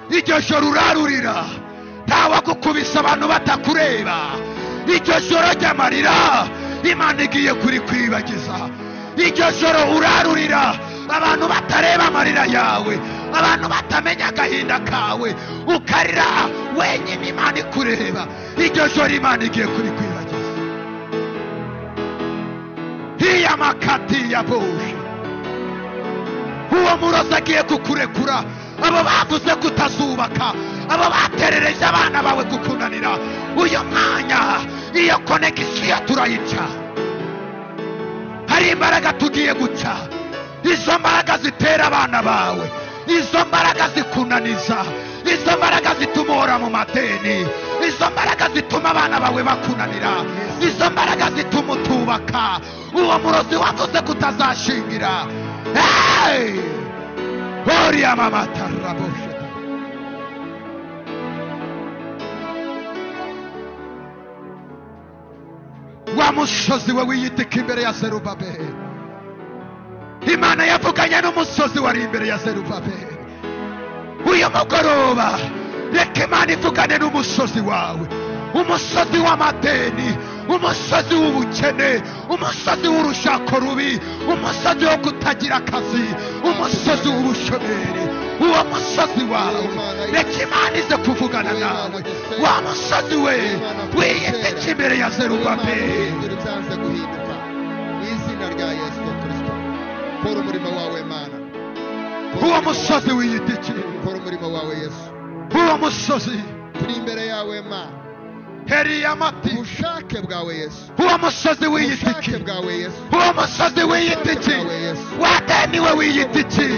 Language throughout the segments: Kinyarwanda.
Iryo joro urarurira ntawagukubisa abantu batakureba. Iryo joro ry'amarira Imana igiye kuri kwibagiza. Iryo joro urarurira abantu batareba amarira yawe, abantu batamenya agahinda kawe, ukarira wenyine Imana ikureba. Iryo joro Imana igiye kuri kwibagiza. Hiyamakati ya boshe, uwo murozi agiye kukurekura. Abo bavuze kutazubaka, abo baterereje abana bawe kukunanira, uyu mwanya iyo connection turayica. Hari imbaraga tugiye guca, izo mbaraga zitera abana bawe, izo mbaraga zikunaniza, izo mbaraga zituma uhora mu madeni, izo mbaraga zituma abana bawe bakunanira, izo mbaraga zituma utubaka. Uwo murozi wavuze kutazashingira. Hey! Oria mama taraboshe. Wa musozi we wiyitika imbere ya Zerubabeli. Imana yavuganye n'umusozi wari imbere ya Zerubabeli. Uyu mugoroba reka Imana ivugane n'umusozi wawe, umusozi w'amadeni, umusozi w'ubukene, umusozi w'urushako rubi, umusozi wo kutagira akazi, umusozi w'ubushomeri. Uwo musozi wawe reka Imana ize kuvugana nawe. Wa musozi we wiyitike imbere ya Zerubabeli. Uwo musozi wiyitike, uwo musozi turi imbere yawe Mana, heriyamati ubushake bwawe Yesu, uwo musozi wiyitike, uwo musozi wiyitike, wadeni we wiyitike,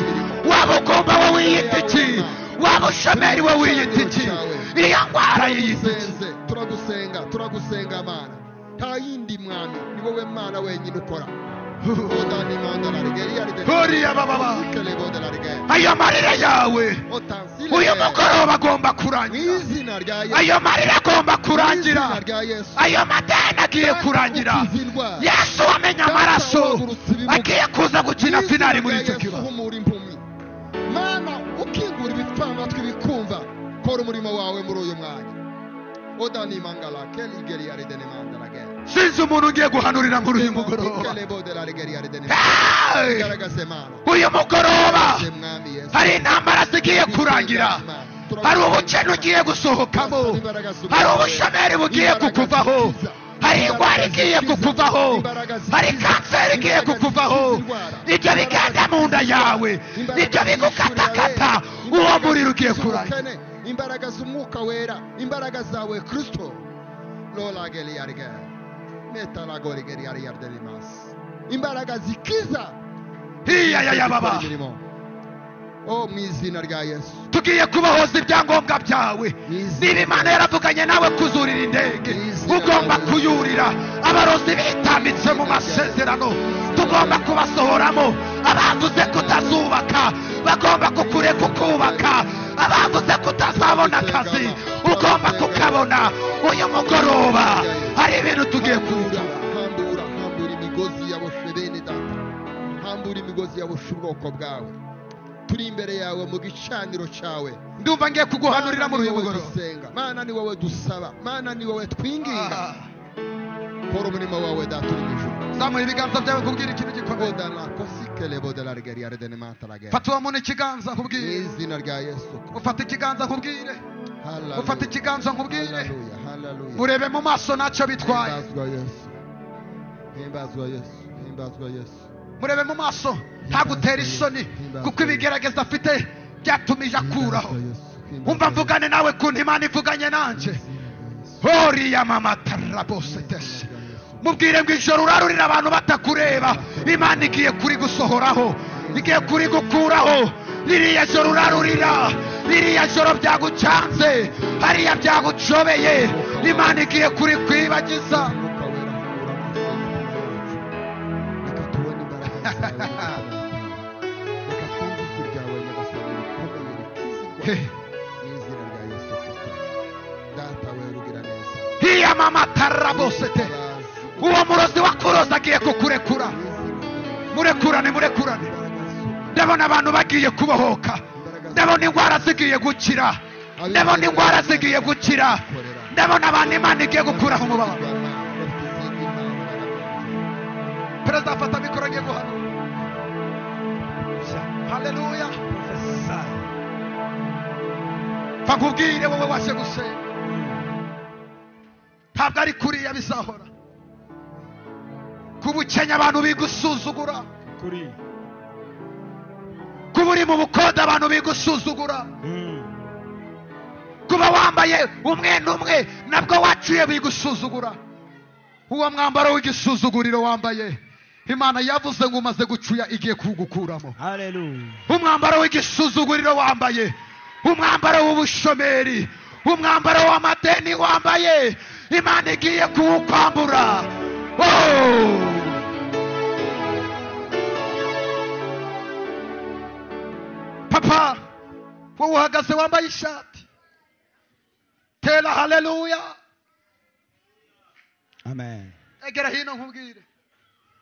wabugomba we wiyitike, wabushomeri we wiyitike, iyo ndwara yiyitike. Turagusenga, turagusenga Mana, nta yindi mwami, ni wowe Mana wenyine ukora. Ayo marira yawe uyu mugoroba agomba kurangira. Ayo marira agomba kurangira. Ayo madeni agiye kurangira. Yesu wamenye amaraso agiye kuza gukina finali muri icyo kibazo. Mana ukingura ibipfamatwi bikumva, kora umurimo wawe muri uyu mwanya. Sinzi umuntu ugiye guhanurira muri uyu mugoroba. Uyu mugoroba hari intambara zigiye kurangira, hari ubukene ugiye gusohokamo, hari ubushomeri bugiye kukuvaho, hari indwara igiye kukuvaho, hari kanseri igiye kukuvaho. Ibyo bigenda mu nda yawe, ibyo bigukatakata, uwo muriro ugiye kurangira. Imbaraga z'umwuka wera, imbaraga zawe Kristo. Lola geliarge metala gorigeriariyardelimas, imbaraga zikiza. Hiya ya baba. Oh, mu izina rya Yesu tugiye kubahoza ibyangombwa byawe. Niba Imana yaravuganye nawe kuzurira indege, ugomba kuyurira. Abarozi bitambitse mu masezerano tugomba kubasohoramo. Abavuze kutazubaka bagomba kukureka ukubaka. Abavuze kutazabona akazi ugomba kukabona. Uyu mugoroba hari ibintu tugiye kugira. Hambura, hambura imigozi yaboshe bene data, hambura imigozi yaboshe ubwoko bwawe. Turi imbere yawe mu gicaniro cyawe. Ndumva ngiye kuguhanurira muri uyu mugoroba. Mana ni wowe dusaba, Mana ni wowe twinginga. Kora umurimo wawe data uri mu ijuru. Zamura ibiganza byawe kubwira ikintu gikomeye. Fata uwo muntu ikiganza nkubwire. Izina rya Yesu. Ufate ikiganza nkubwire. Ufate ikiganza nkubwire. Murebe mu maso ntacyo bitwaye. Himbazwa Yesu, himbazwa Yesu. Murebe mu maso ntagutera isoni, kuko ibigerageza afite byatumije akuraho. Umva mvugane nawe kuntu Imana ivuganye nanje. Horiya mama taraboseteshe. Mubwire ngo ijoro urarurira abantu batakureba, Imana igiye kuri gusohoraho, igiye kuri gukuraho. Ririya joro urarurira, ririya joro byagucanze, hariya byagucobeye, Imana igiye kuri kwibagiza. Hiya mama tarabosete. Uwo murozi wakuroza agiye kukurekura. Murekurane, murekurane. Ndabona abantu bagiye kubohoka. Ndabona indwara zigiye gukira. Ndabona indwara zigiye gukira. Ndabona abantu Imana igiye gukuraho umubabaro. Perezida afata mikoro agiye guhanura. Haleluya. Fakubwire wowe waje gusenga, ntabwo ari kuriya bizahora. Kubukenya abantu bigusuzugura, kuba uri mu bukode abantu bigusuzugura, kuba wambaye umwenda umwe nabwo waciye bigusuzugura. Uwo mwambaro w'igisuzuguriro wambaye, Imana yavuze ngo umaze gucuya igiye kugukuramo. Haleluya. Umwambaro w'igisuzuguriro wambaye, umwambaro w'ubushomeri, umwambaro w'amadeni wambaye, Imana igiye kuwukwambura. Oh! Papa, wowe uhagaze wambaye ishati, tera haleluya. Amen. Egera hino nkubwire,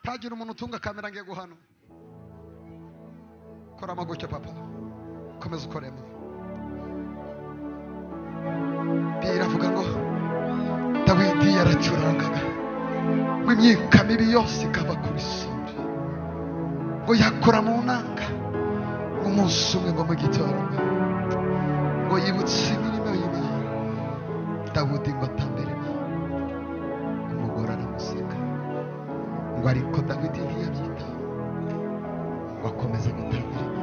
tagira umuntu utunga kamera ngiye guhano. Kora amaguke papa, komeza ukoremo. Biravuga ngo Dawidi yaracurangaga ngo imyuka mibi yose ikava kuri Sawuli, ngo yakora mu nanga. Umunsi umwe ngo mu gitondo ngo yibutse imirimo y'Imana, Dawidi ngo atambere Imana. Umugore aramuseka ngo ariko Dawidi ntiyabyitaho, ngo akomeze gutambira Imana.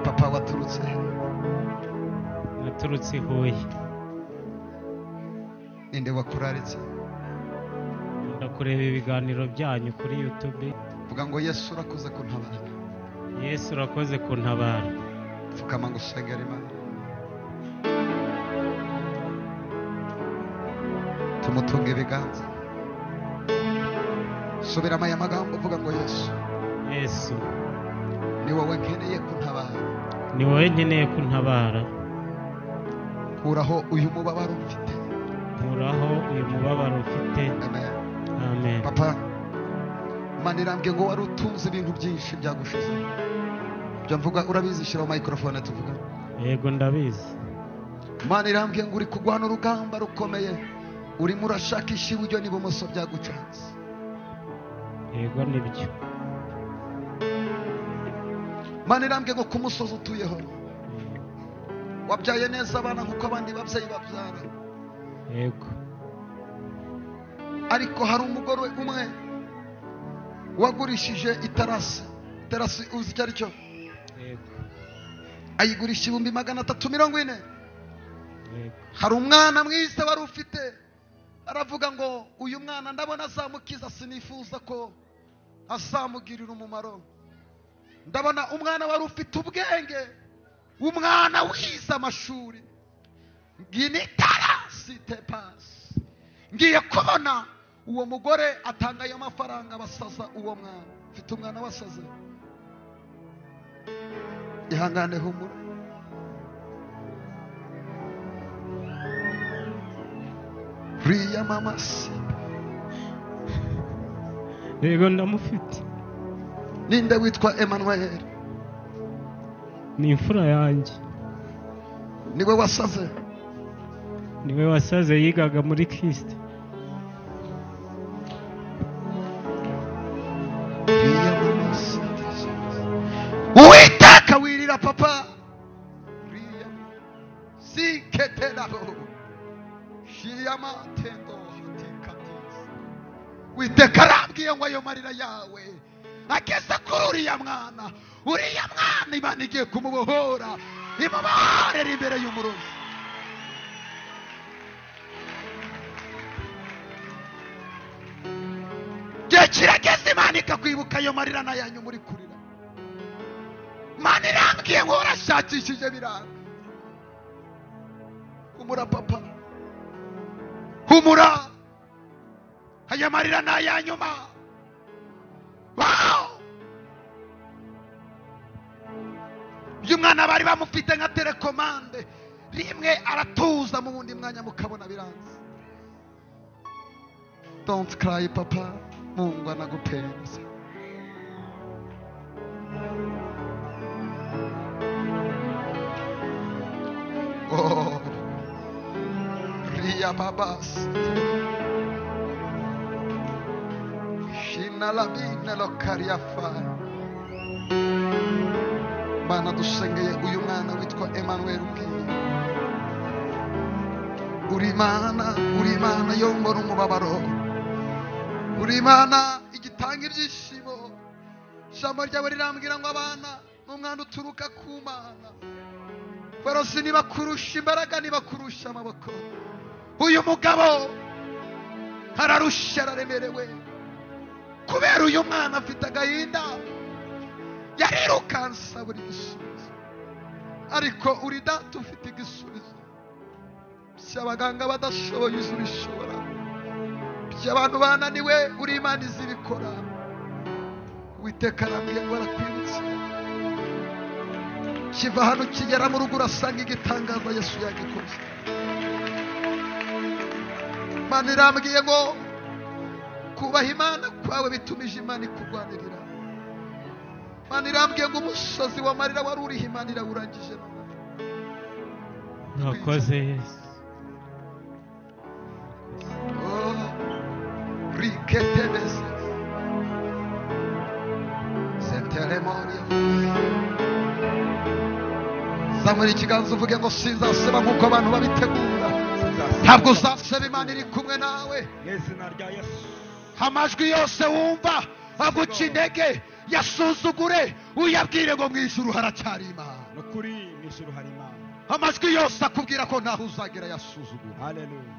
Papa waturutse? Naturutse i Huye. Ninde wakuraritse? Ndakureba ibiganiro byanyu kuri YouTube. Vuga ngo Yesu urakoze kuntabara. Yesu urakoze kuntabara. Pfukama ngo usengere Imana. Tumutunge ibiganza. Subiramo aya magambo uvuga ngo Yesu, Yesu ni wowe nkeneye kuntabara. Ni wowe nkeneye kuntabara. Kuraho uyu mubabaro mfite. Kuraho uyu mubabaro mfite. Amen. Amen. Papa, Imana irambwiye ngo wari utunze ibintu byinshi byagushize. Ibyo mvuga urabizi, shyiraho microphone tuvuga. Yego ndabizi. Imana irambwiye ngo uri kurwana urugamba rukomeye, urimo urashakisha iburyo n'ibumoso byagucanze. Yego nibyo. Imana irambwiye ngo ku musozi utuyeho wabyaye neza abana nkuko abandi babyeyi babyara. Yego. Ariko hari umugore umwe wagurishije itarasi. Itarasi uzi icyo ari cyo? Yego. Ayigurisha 340,000. Yego. Hari umwana mwiza wari ufite, aravuga ngo uyu mwana ndabona azamukiza, sinifuza ko azamugirira umumaro. Ndabona umwana wari ufite ubwenge, umwana wize amashuri, ngiye itarasi tepasi. Ngiye kubona uwo mugore atanga ayo mafaranga basaza uwo mwana. Mfite umwana wasaze. Ihangane humura. Riya mama si. Yego ndamufite. Ninde witwa Emmanuel? Ni imfura yanjye. Niwe wasaze? Niwe wasaze, yigaga muri Kristo. Uwiteka wirira papa. Witeka arambwiye ngo ayo marira yawe ageze kuri uriya mwana. Uriya mwana Imana igiye kumubohora, imubohorera imbere y'umurozi. Igihe kirageze Imana ikakwibuka ayo marira n'ayanyu muri kurira. Imana irambwiye ngo urashakishije biranga. Humura papa, humura, aya marira n'ayanyuma. Wow! Uyu mwana bari bamufite nka telekomande, rimwe aratuza mu wundi mwanya mukabona biranze. Don't cry papa, Mungu anakupenda. Oh, Ria babas. Shinalabina lokariafa. Mana dusengeye uyu mwana witwa Emmanuel ugiye. Uri Imana yombora umubabaro. Uri Imana igitanga ibyishimo. Ijambo ryawe rirambwira ngo abana n'umwana uturuka ku Mana. Barozi nibakurusha imbaraga, nibakurusha amaboko. Uyu mugabo ararusha, araremerewe kubera uyu mwana afite agahinda, yarirukansa buri gisubizo. Ariko uri data ufite igisubizo. By'abaganga badashoboye uzi ubishobora, by'abantu bananiwe uri Imana izibikora. Uwiteka arambwiye ngo arakwibutse. Kiva hano kigera mu rugo urasanga igitangaza Yesu yagikoze. Imana irambwiye ngo kubaha Imana kwawe bitumije Imana ikurwanirira. Imana irambwiye ngo umusozi w'amarira wari uriho Imana irawurangije. Murakoze Yesu. Oh, riketebese senteremoria. Zamura ikiganza uvuge ngo sinzaseba nk'uko abantu babitegura. Ntabwo uzaseba, Imana iri kumwe nawe. Mu izina rya Yesu. Amajwi yose wumva aguca intege yasuzugure, uyabwire ngo mu ijuru haracyari Imana. Ni ukuri mu ijuru hari Imana. Amajwi yose akubwira ko ntaho uzagera yasuzugura. Haleluya.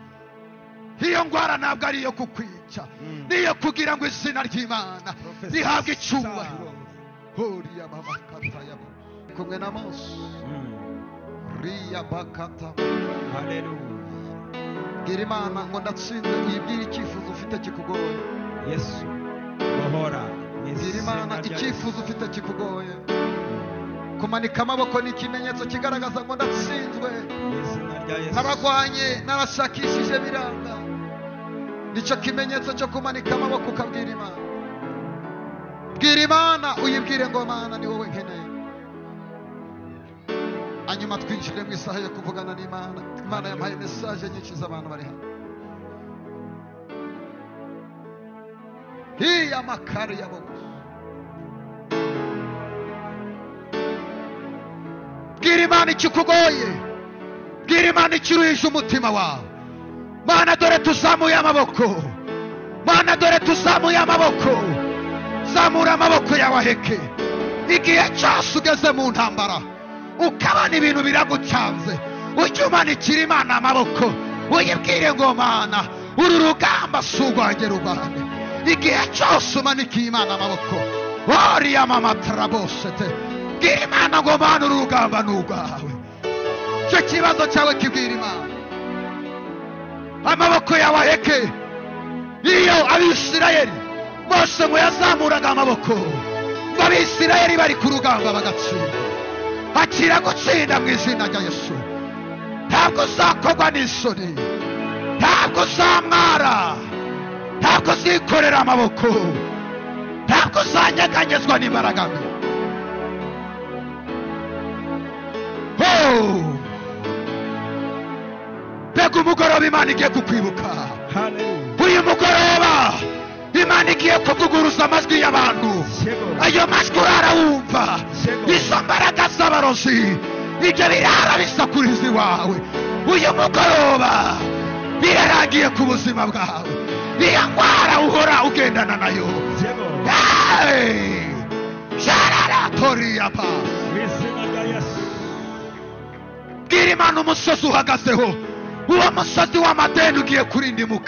Iyo ndwara ntabwo ari iyo kukwica, niyo kugira ngo izina ry'Imana rihabwe icyubahiro. Horiya babakata ya kumwe na Mose. Riya bakata. Haleluya. Bwira Imana ngo ndatsinze, uyibwire icyifuzo ufite kikugoye. Yesu bohora. Bwira Imana icyifuzo ufite kikugoye. Kumanika amaboko ni ikimenyetso kigaragaza ngo ndatsinzwe. Mu izina rya Yesu. Naragwanye, narashakishije biranga. Nicyo kimenyetso cyo kumanika amaboko ukabwira Imana. Bwira Imana, uyibwire ngo Mana ni wowe nkeneye. Hanyuma twinjire mu isaha yo kuvugana n'Imana. Imana yampaye message nyinshi z'abantu bari hano. Hiya makari yabo. Bwira Imana ikikugoye. Bwira Imana ikiruhije umutima wawe. Mana dore tuzamuye amaboko. Mana dore tuzamuye amaboko. Zamura amaboko yawe aheke. Igihe cyose ugeze mu ntambara ukabona ibintu biragucanze, ujye umanikira Imana amaboko, uyibwire ngo Mana uru rugamba si urwanjye rurwane. Igihe cyose umanikiye Imana amaboko, oriya mama tarabosete, bwira Imana ngo Mana uru rugamba ni urwawe. Icyo kibazo cyawe kibwira Imana. Amaboko yawe aheke. Iyo Abisirayeli Mose ngo yazamuraga amaboko, ngo Abisirayeli bari ku rugamba bagatsinda. Akira gutsinda mu izina rya Yesu. Ntabwo uzakorwa n'isoni, ntabwo uzamwara, ntabwo uzikorera amaboko, ntabwo uzanyeganyezwa n'imbaraga mbi. Oh! Mbega umugoroba Imana igiye kukwibuka. Haleluya. Uyu mugoroba Imana igiye kuvuguruza amajwi y'abantu. Ayo majwi urarawumva. Izo mbaraga z'abarozi, ibyo birara bisakuriza iwawe. Uyu mugoroba birarangiye ku buzima bwawe. Iyo ndwara uhora ugendana nayo. Hey! Shararatoriya pa. Mu izina rya Yesu. Bwira Imana umusozi uhagazeho. Uwo musozi w'amadeni ugiye kurindimuka.